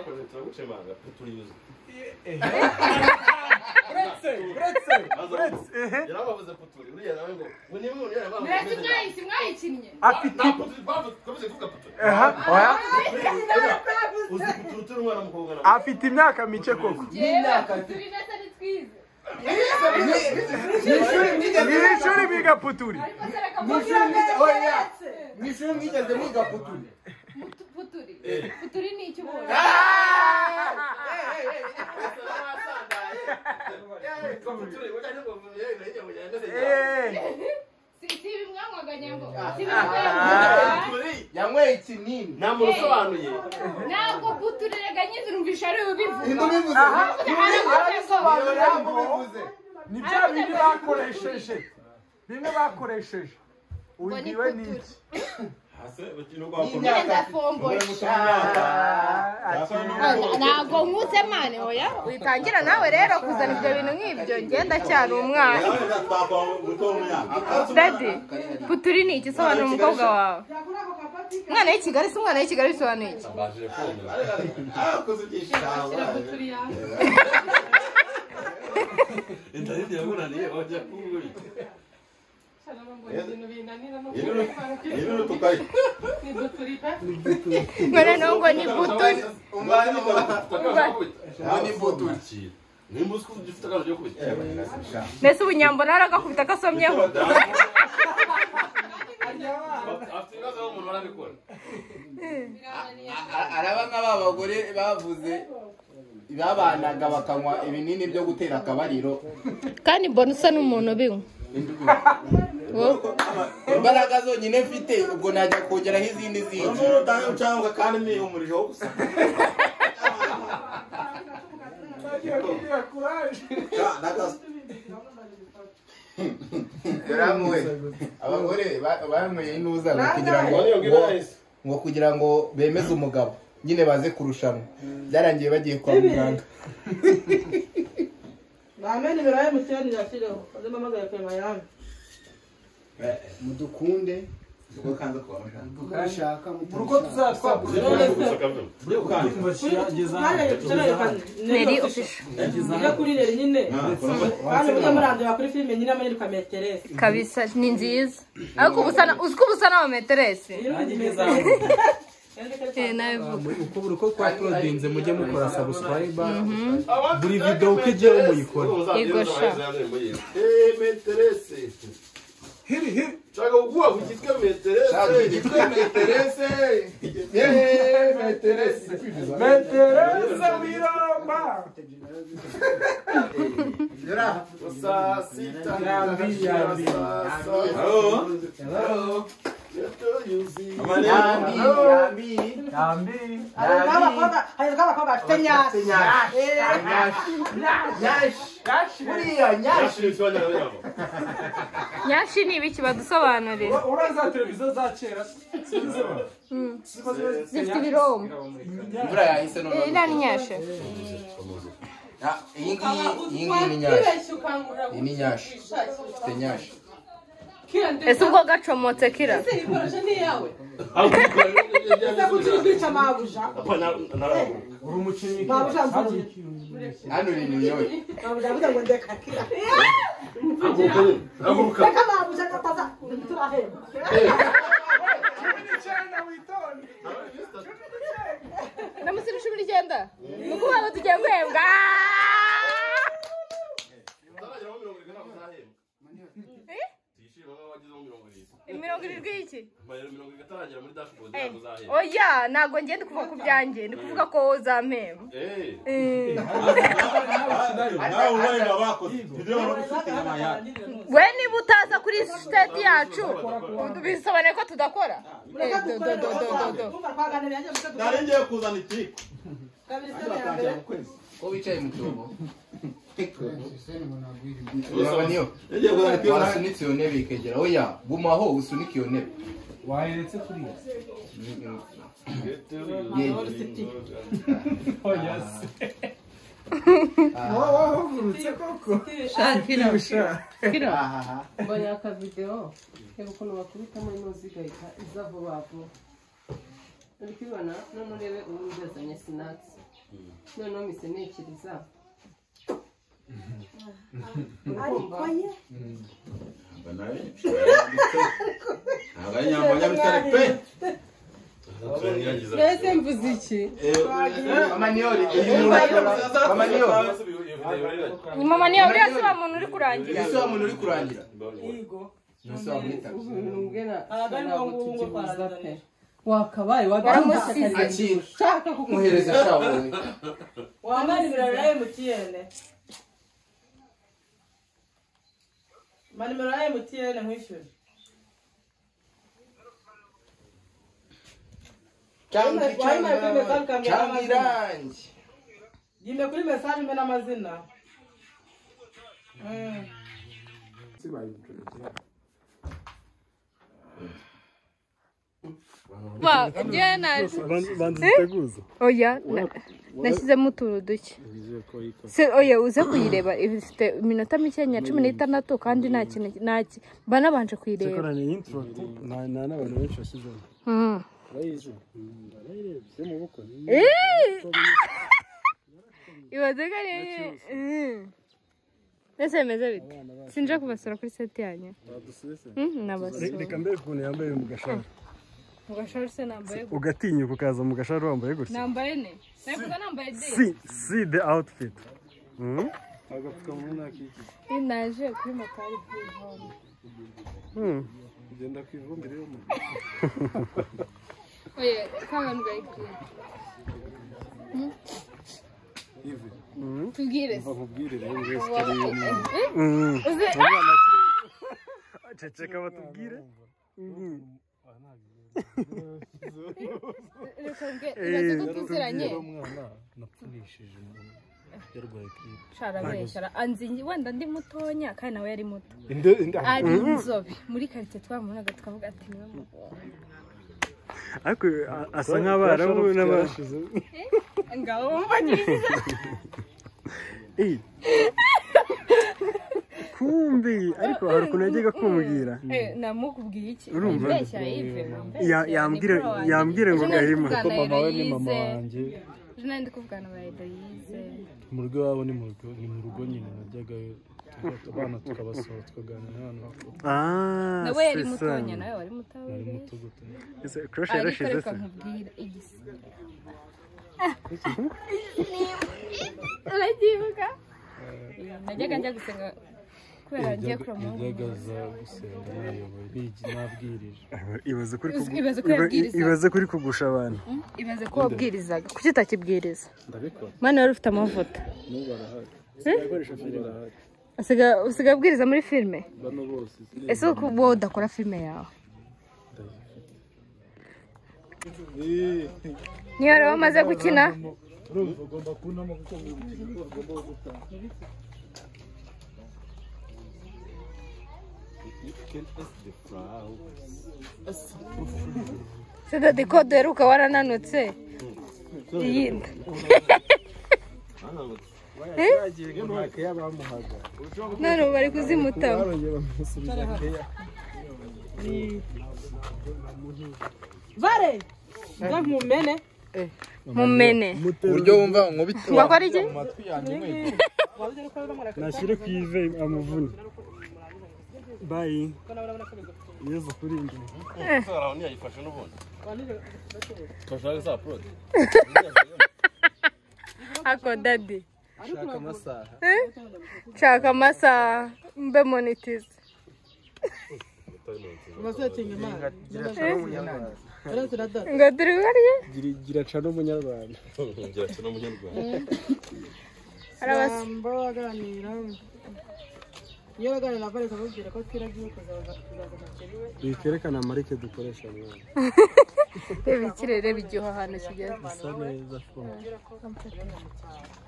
Afite imyaka mike koko. Mwishuri biga puturi. Mwishuri mwigeze mwiga puturi. Puturi. Puturi ni icyo ubonye. Yanyweye ikinini. Nta muntu usobanuye. Ntabwo puturi rega nyizi numvisha ari ubivuga. Ni bya bindi bakoresheje. Bimwe bakoresheje. Ubiwe n'iki? Ntabwo nkuze mane oya witangira nawe rero kuzana ibyo bintu nk'ibyo ngenda cyane umwana. Daddy, puturi ni iki sobanura umukobwa wawe? Umwana w'i Kigali si umwana w'i Kigali bisobanuye iki? Ngone nongo ni puturi. Mbese ubunyambo naragakubita kasomyeho. Araba nk'aba bagore bavuze babanaga bakanywa ibinini byo gutera akabariro. Kandi mbona usa n'umuntu ubinywa. Imbaraga zonyine mfite ubwo najya kongeraho izindi zindi. Kandi nihumurije wo gusa. Madamu we, abagore banyweye inuza ngo kugira ngo bemeze umugabo nyine baze kurushanwa. Byarangiye bagiye kwa muganga. Bamene nimero ya MTN yashireho. Azamamagaye kwa Miami. Mudukunde uko kanza kwa mugashaka uruko tuzatwagura. Neri official. Ujya kuri Neri nyine. Kandi mujya murandeba kuri filime nyine amanyirwa meterese. Kabisa ni nziza. Ariko ubusana uziko ubusana wa meterese. Uko buri uko twaprodinze mujye mukora subscribe buri video uko igiye muyikora. Yego sha. Meterese. Hiri hiri. Chaka uguwa kujitwa meterese. Chaka kujitwa meterese. Yeee meterese. Meterese wiramba. Yora. Saa sita. Yambi yambi. Hello. Hello. Yambi yambi. Yambi. Hari abakobwa bafite nyashi. Nyashi. Buriya nyashi. Nyashi ni ibiki badusobanurira? Uraza televiziyo za kera zifite ibirombo. Imvura yahise none. Iriya ni nyashi. Iyi ngiyi ni nyashi. Iyi ni nyashi. Ifite nyashi. Ese ubwo gacomotse kira? Ese ikoresha ni yawe. Ese kuki uri mabuja? Uri umukinnyi. Mabuja mvugira. Hano uri New York. Mabuja mvugira ngo ndeka kira. Reka mabuja kataza turahemba. Namusiri 19. Nuko baba tugiye guhembwa. Mirongo irindwi y'iki? Oya ntabwo ngiye ndi kuvuga ku byanjye ndi kuvuga ko uzampemba. We niba utaza kuri siteti yacu bisobanuye ko tudakora. Nari ngiye kuzana ikiko. Ko wicaye mu cyobo. Wasunitse iyo ntebe ikegera. Oya gumaho usunike iyo ntebe. Wayeretse kuriya. Oya se. Wahagurutse koko. Shakira. Kira. Mbonye aka video reba ukuntu bakubitamo inozi igahita iza vuba vuba. Uri kubibona none urebe ubu yazanye snacks. Noneho mpise ntekereza. Ariko ye mbese mvuze iki? Mama Niyori, Mama Niyori. Ni Mama Niyori uriya si wa muntu uri kurangira. Ese wa muntu uri kurangira. Yego. Nose wamwitabye. Wakabaye waramusize. Akira. Shaka Muhereze sha wowe. Wambaye nimero ya MTN. Nimero ya MTN nkwishyure. Cyangwa irangi. Yime kuri message mbe n'amazina. Oya nashyizemo utuntu duke. Oya uze kuyireba ifite iminota mike ya 16 kandi nta kintu mba nabanje kuyireba. Nta n'abantu benshi bashyizemo. Ibaze ko ari ese bimeze bite? Sinje kubasura kuri seti yanyu. Nabasura. Reka mbere ukuntu yambaye mu gashara. Mu gashara se nambaye gutya. Ugatinyuka ukaza mu gashara wambaye gutya. Nambaye ne. Navuga nambaye de. See the outfit. Agapfukamunwa nakiki. Naje kuri motari kwivomba. Ugenda kwivomba rero mu. Oya, kantu gayikwiye. Tubwire. Bakubwire rero ngo story y'umwana. Ceceka batubwire. Reka mbwe, ibaze ko tuziranye. Umwana napfunishije umuntu. Yarwaye grippe. Sharabeshara anzi wenda ndi mutonya kandi nawe yari muto. Ari inzobe muri quartier twamubonaga tukavuga ati niwe mugabo. Ariko asa nk'abarabu n'abashize. Ngaho mvanyiriza. Kumbi ariko hari ukuntu yajyaga kumbwira. Namukubwiye iki? Urumva? Yambwira ngo Gahima. Ko mama we ni mama wanjye. Ejo ndi kuvugana na Edoyize. Mu rugo iwabo ni mu rugo nyine najyagayo abana tukabasohora tukaganira n'abantu bakuru. Nawe yari mutonya, nawe wari muto. Nari muto gute? Ese crush yarashize se? Nkubwira igisiga. Urabyibuka? Najyaga njya gusenga kubera ngiye kurama. Najyaga za gusenga nayoboye nabwirije. Ibaze kuri kugusha abantu. Ibaze ko wabwirizaga. Kuki utakibwiriza? Ndabikora. Mana wari ufite amavuta. N'ubu arahari. Usiga abwiriza muri filime? Bano bose. Ese uko wowe udakora filime yawe? Niyo rero bamaze gukina? Urumva ugomba kunama kuko ugomba gutanga. Sida ko duheruka warananutse iyinda. None ubu bari kuzimutama. Vare mumene mumene uburyo wumva nkubita wakora iki? Nashyire ku ive amuvune. Bye. Yezu kuri njye. Sara ntiyayifashe n'ubundi. Twashaka za upload. Ako daddy. Shaka amasaha. Shaka amasaha mbe monetize. Ngo turi gukora Gira ca n'umunyarwanda. Gira ca n'umunyarwanda. Arabasamba baganira. Iyo baganira bareka babwira ko twiragiye kuzaza makeriwe. Bikerekana marike dukoresha mwana. Reba ikirere bigiho ahantu kigeze. Bisa neza fo.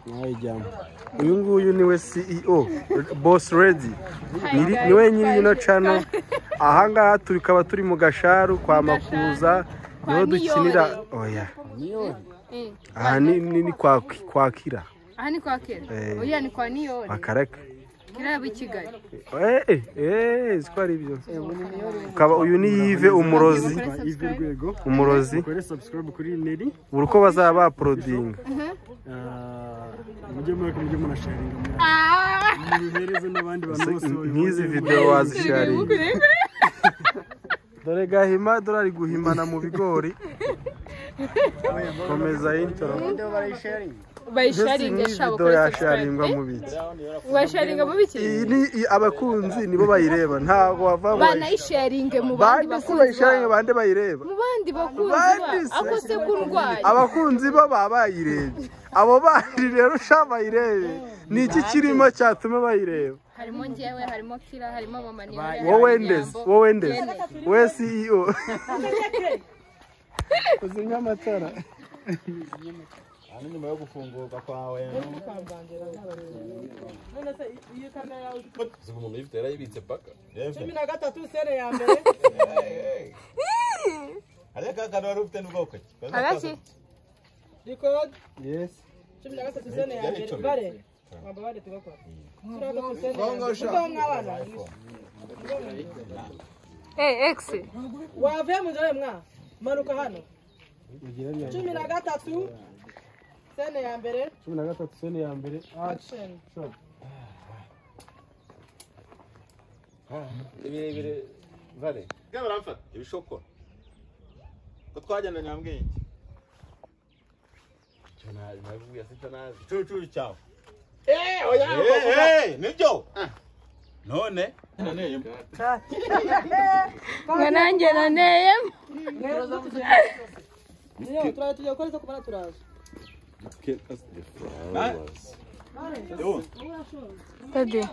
Mwayijyamo. Uyu nguyu niwe CEO Boss Ready. Niwe nyiri ino channel. Aha ngaha tukaba turi mu Gasharu kwa Makuza niho dukinira. Oya. Aha ni kwa Kira. Aha ni kwa Kira. Oya ni kwa Niyori. Akareka. Kira yaba i Kigali. Siko ari ibyo. Ukaba uyu ni Yves umurozi. Umurozi. Ukore subscribe kuri Neri. Buri uko bazaba baprodinga. Mujye muri mujye munasharinga. Mubihereze n'abandi bantu bose. Nk'izi video wazisharinga. Dore Gahima dore ari guhimana mu bigori. Komeza intro. Bayisharinga shabo kuri yasharingwa mu biki. Washaringa mu biki? Ni abakunzi nibo bayireba ntago wava banayisharinge mu bandi bakunzi. Bayisharinge bande bayireba. Mu bandi bakunzi ako se kundwaye. Abakunzi bo babayirebye. Abo bandi rero sha bayirebe. Ni iki kirimo cyatuma bayireba? Harimo njyewe, harimo Kira, harimo mama Niyori. Wowe ndezi, wowe ndezi. We CEO. Uzimya amatara. Hano nyuma yo gufungurwa kwawe. Umuntu yifite yarayibitse paka. 13 sere ya mbere. Ariko kakana wari ufite n'ubwoko ki? Agaki? Record. Yes. 13 sene ya mbere. Bare. Wababare tugakora. 13 sene. Mwabana. Ex. Wave mu nzira mwa. Manuka hano. 13 sene ya mbere. 13 sene ya mbere. Action. Ibirebire vale. Gabaramfata ibishokora. Ko twajyana nyambwiye iki? Cyo nazi navuye sita nazi. Cucu cyawe. Oya nibyo. None ngo nanjye naneyemo. Niyo turaje gukora izo kumara turaje. Tade.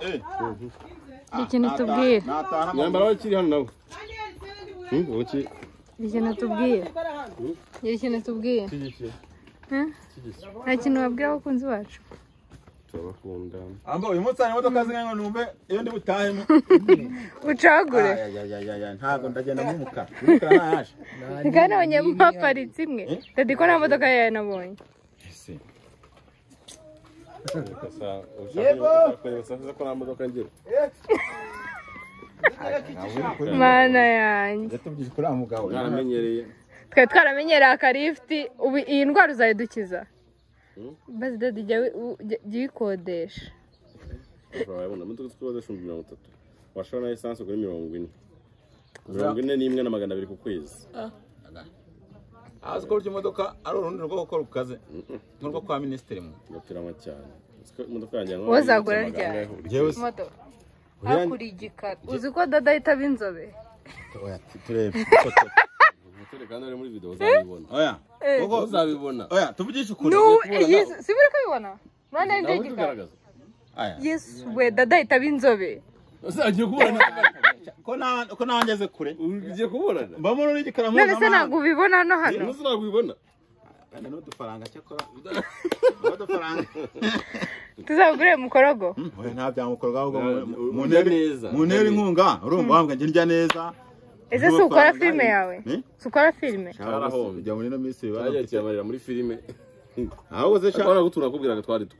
Ikintu tubwira. Nyambara wakiri hano nawe. Uki. Ikintu tubwira. Ikintu tubwira. Nta kintu wabwira abakunzi bacu. Turabakunda. Ambo uyu munsi hari imodoka zingahe ngo numve iyo ndi butahemo. Ucagure. Ya ntago ndagenda nk'umukara. Umukara ntayaje. Nganabonye mpaparitse imwe. Dadi ko nta modoka yawe nabonye. Ese. Yego. Ko nta modoka ngira. Mana yanjye. Yatubwije kuri amugabo. Naramenyereye. Twe twaramenyereye akarifti ubu iyi ndwara uzayidukiza. Bazi dadi jya uyikodesha. Urabona imodoka twikodesha 30,000. Washora na essence kuri 40. 41 na 200 ku kwezi. Azi ko imodoka ari urundi rwo gukora ukaze. N'urwo kwa ministeri mu. Ngatirama cyane. Imodoka yanjye wazagura ryari? Imodoka. Hakuri igikara. Uzi ko dada ahita inzobe? Oya turebe. Kandi ari muri video uzabibona. Oya. Koko uzabibona. Oya tuvugishe ukuri. Si buri kubibona? None ndi igikara. Aya. Yesu we dada ahita inzobe. Uzagiye kubona. Ko nangeze kure. Ugiye kubona. Mbamo none igikara mu. None se ntabwo ubibona hano hano. None se ntabwo ubibona. Kandi n'udufaranga cyakora. N'udufaranga. Tuzagure mukorogo. Oya nta bya mukorogo ahubwo mu ntera inkunga urumva wambwa njye ndya neza. Ese si ukora filime yawe? Si ukora filime? Ujya muri ino minsi ibibazo cyagiye muri filime. Ahubwo se shaka gutura kubwira twari twe.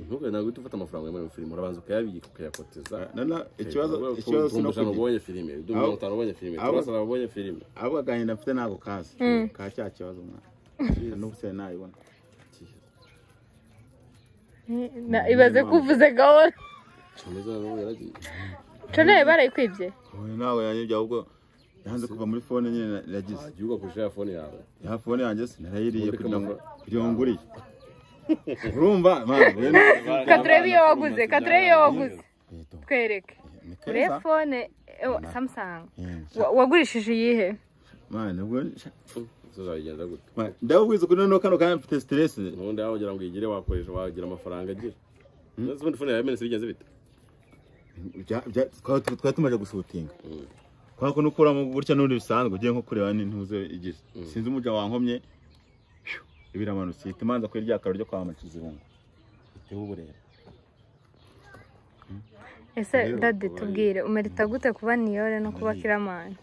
Ntuge ntabwo uhita ufata amafaranga muri filime urabanza ukayabika ukayakoteza. Nana ikibazo sino kugira ubonye filime, 50,000 ubonye filime, turasara ubonye filime. Ahubwo agahinda mfite ntago kazi. Ka cya kibazo mwana. N'ubu se nayibona. Na ibaze kuvuze gahoro. Chone barayikwibye. Oya nawe yanyibye ahubwo yanze kuva muri phone nyine yagize. Igihugu akoresha ya phone yawe. Ya phone yanjye sinarayiriye kugira ngo nguriye. Urumva Katurebe iyo waguze, katurebe iyo waguze. Twereke. Ure phone Samsung. Wagurishije iyihe? Mwana ubwo tuzabigenda gute? Ndabwiza kuri no kano kandi mfite stress. Nubundi aho ugira ngo igire wakoresha wagira amafaranga agira. Ubundi phone yawe menese bigenze bite? Twari tumaze gusutinga. Kwa ko nukuramo gutya n'undi bisanzwe ugiye nko kureba n'intuze igize. Sinzi umuja wankomye. Ibiramanutse itimanza kuri rya karo ryo kwa Makizirungu. Itewe uburera. Ese dadi tubwire umerita gute kuba Niyore no kuba Kiramani?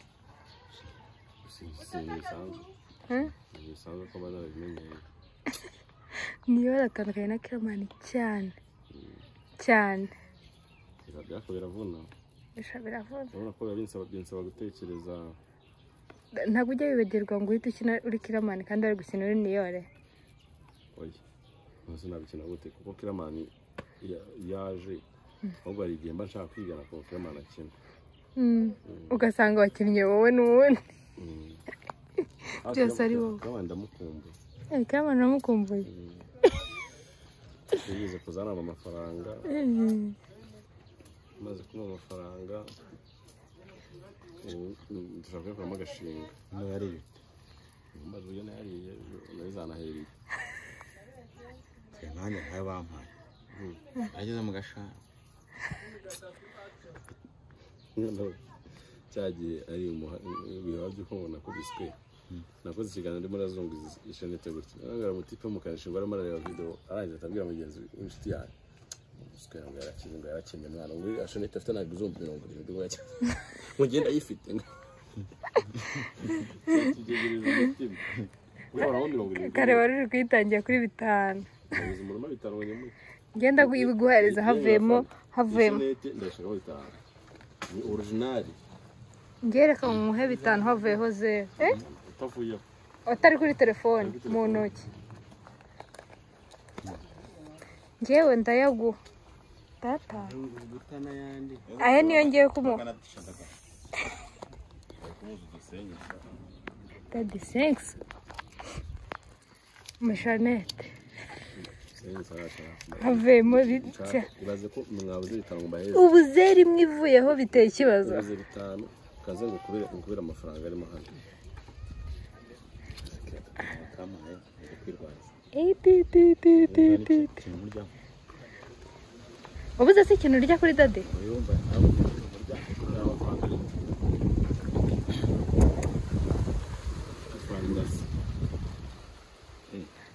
Niyore atandukanye na Kiramani cyane. Cyane. Byako biravuna. Biravuna. Urabona ko binsaba gutekereza. Ntabwo ujya wibagirwa ngo uhite ukina uri Kiramani kandi ari gukina uri Niyore. Oya. Nose nabikina gute kuko Kiramani yaje ahubwo hari igihe mba nshaka kwigana ko Kiramani akina. Ugasanga wakinnye wowe n'uwundi. Byose ari wowe. Kiramani ndamukumbuye. Kiramani ndamukumbuye. Yigeze kuzana amafaranga. Maze kumuha amafaranga ubu dushaka kuyakuramo agashinga. Yariye. Maze uburyo nayariye nayizanahereye. Nanjye ntayo bampaye. Ageze mu gashara. Cyagiye ari ibihaha by'uko nakubiswe. Nakoze ikiganiro ndimo nazunguza ishanete gutya. Arangara umutipe mukanisha ngo arimo arareba video arangiza atabwira mugenzi w'inshuti yanjye. Ngo yarakinnye ngo yarakinnye mwana ngo ashanete afite ntabwo izumva 70 ngo yakina. Ngo ngenda ayifite. Kare wari uri kuyitangira kuri 5. Ngenda ibiguhereza havuyemo. Ndashaka 5. Ni original. Ngereka umuhe 5 havuyeho 0. Utavuyeho. Atari kuri telefone mu ntoki. Ngewe ndayaguha. Data. Aya niyo ngiye kumuha. Daddy thanks. Mashanete. Havuyemo bitya. Ibaze ko mwabuze 5 ngo mbaheze. Ubu zeri imwe ivuyeho biteye ikibazo. Ubuze 5 kaze ngo kubera amafaranga arimo hano. Ubuze se ikintu urya kuri dade?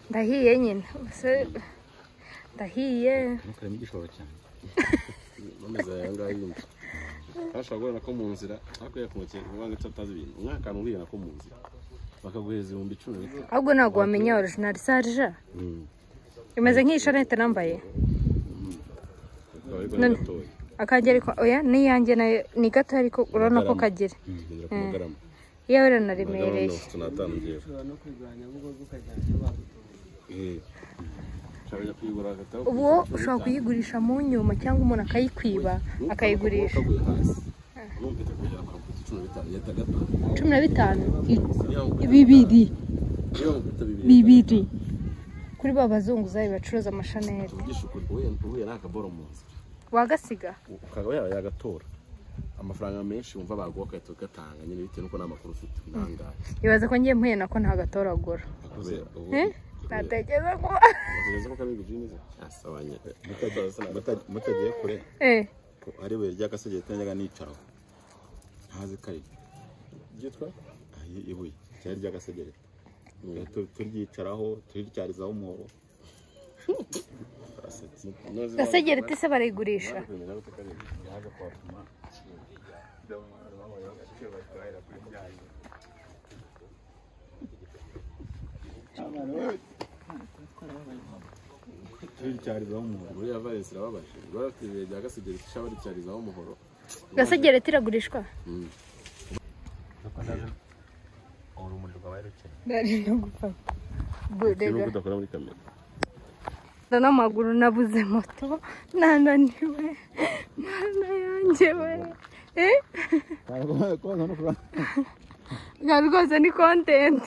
Ndahiye nyine. Ndahiye. Ntukareme igishoro cyane. Nomeza yanga yinshi. Ashobora guhura nako mu nzira ariko yakumukeye ngo utazi ibintu. Umwaka nuriye nako mu nzira. Bakaguhereza 10,000. Ahubwo ntabwo wamenya original sarja. Imeze nk'ishanete nambaye. Akajya ariko oya niyanjye nayo ni gato ariko urabona ko kagera. Iyo uranaremereye. Ubu ushobora kuyigurisha mu nyuma cyangwa umuntu akayikwiba akayigurisha. 15 bibiri bibiri kuri ba bazunguzayi bacuruza amashanete. Wagasiga ukaba yagatora amafaranga menshi wumva baguha ukahita ugatanga nyine bitewe nuko n'amakuru ufite nangahe. Ibaze ko ngiye mpuye nako ntagatoragura. Natekereza ko mutagiye kure ari ibuye ry'agasegereti najyaga nicaraho ntazi ko ari ryitwa ibuye ryari ry'agasegereti turyicaraho turiryarizaho umuhoro. Gasegereti se barayigurisha? Muri ya Valence irababaje. Bafite ibuye rya gasegereti sha baricyarizaho umuhoro. Gasegereti iragurishwa? Ndari no gufata. Burega. Udakora muri kamera. N'amaguru nabuze moto nananiwe. Mana yanjye we. Rwose ni content.